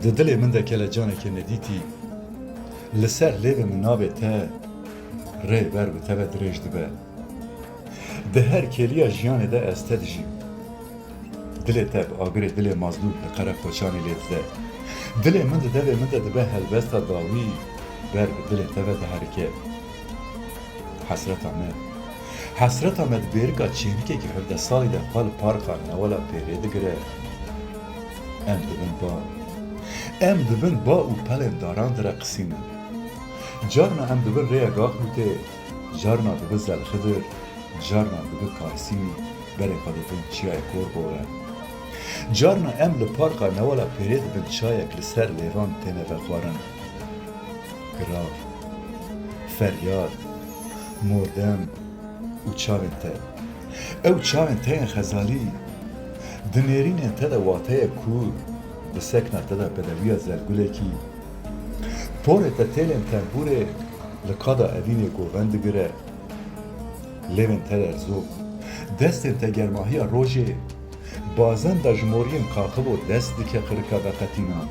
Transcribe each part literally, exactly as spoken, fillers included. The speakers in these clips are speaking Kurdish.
Di dilê min de kelecaneke nedîtî, li ser lêvê min navê te rê ber bi te ve dirêj dibe. Di her kêliya jiyanê de ez te dijîm. Dilê te bi agirê dilê mazlûm li qere koçanê lê dide. Dilê min di devê min de dibe helbesta dawî, ber bi dilê te ve diherike. Hesreta me. Hesreta me di bêrika çênikekî hevdeh salî de xwe li parka Newala Pêrê digire. Em dibin ba. Em dibin ba û pelên daran direqisînin. Carna em dibin rêya Gaxmûtê, carna dibin Zelxidir, carna dibin Karsînî, berê xwe didin çiyayê Korbore. Carna em li parka Newala Pêrê dibin çayek li ser lêvan têne vexwarin. Girav, feryad, mordem û çavên te. Ew çavên te yên xezalî, di nêrînên te de wateyek kûr, di sekna te de bedewiya zelgulekî. Porê te têlên tembûrê li kada evînê govend digire. Lêvên te lerzok, destên te germahiya rojê, bazenda ji moriyên qaxibû dest dike qirika veqetînan.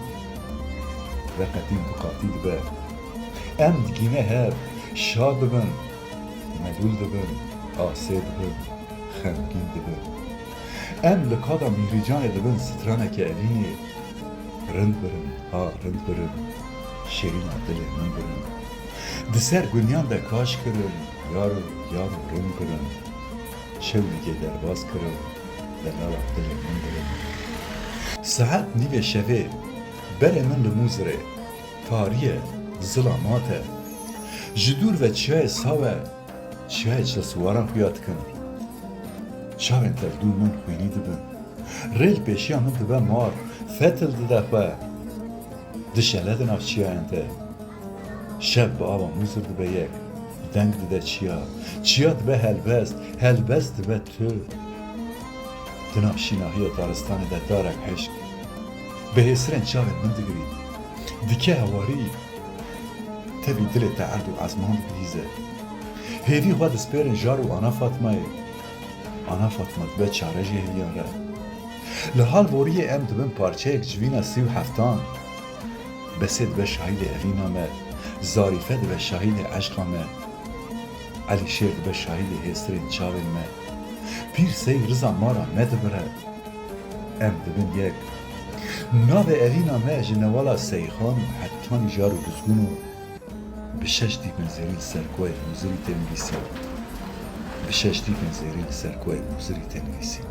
Veqetîn duqatî dibe. Em digîne hev, şa dibin, melûl dibin, asê dibin, xemgîn dibin. Em li kada Mîhrîcanê dibin straneke evînê. Rind birin, ha rind birin, şêrîna dilê min birin. Di ser guniyan de kaş kirin, yaro, yaro rind birin. Şewlîgê derbas kirin, delala dilê min birin. Saet nîvê şevê, berê min li Mûzirê, tarî ye, zilamat e. Ji dûr ve çiyayê Sawe, çiyayê Çilsiwaran xuya dikin. Çavên te li dûr min xwînî dibin. Rê li pêşiya min dibe mar, fetil dide xwe. Dişele di nav çiyayên te. Şev bi ava Mûzir dibe yek. Deng dide çiya. Çiya dibe helbest. Helbest dibe tu. Di nav şînahiya daristanê de darek hişk. Bi hêsirên çavên min digirî. Dike hewarî. Tevî dilê te erd û ezman dibihîze. Hêvî xwe dispêrin jar û Ana Fatmayê. Ana Fatma dibe çare ji hêviyan re. Li Halboriyê em dibin parçeyek civîna sî û heftan. Besê dibe şahîdê evîna me. Zarîfe dibe şahîdê eşqa me. Elîşêr dibe şahîdê hêsirên çavên me. Pîr Seyîd Riza Mara nedibire. Em dibin yek. Navê evîna me ji Newala Seyxan û hetanî Jar û Duzgun û bi şeş dîpên zêrîn li ser koyê Mûzirî tê nivîsîn. Bi şeş dîpên zêrîn li ser koyê Mûzirî tê nivîsîn.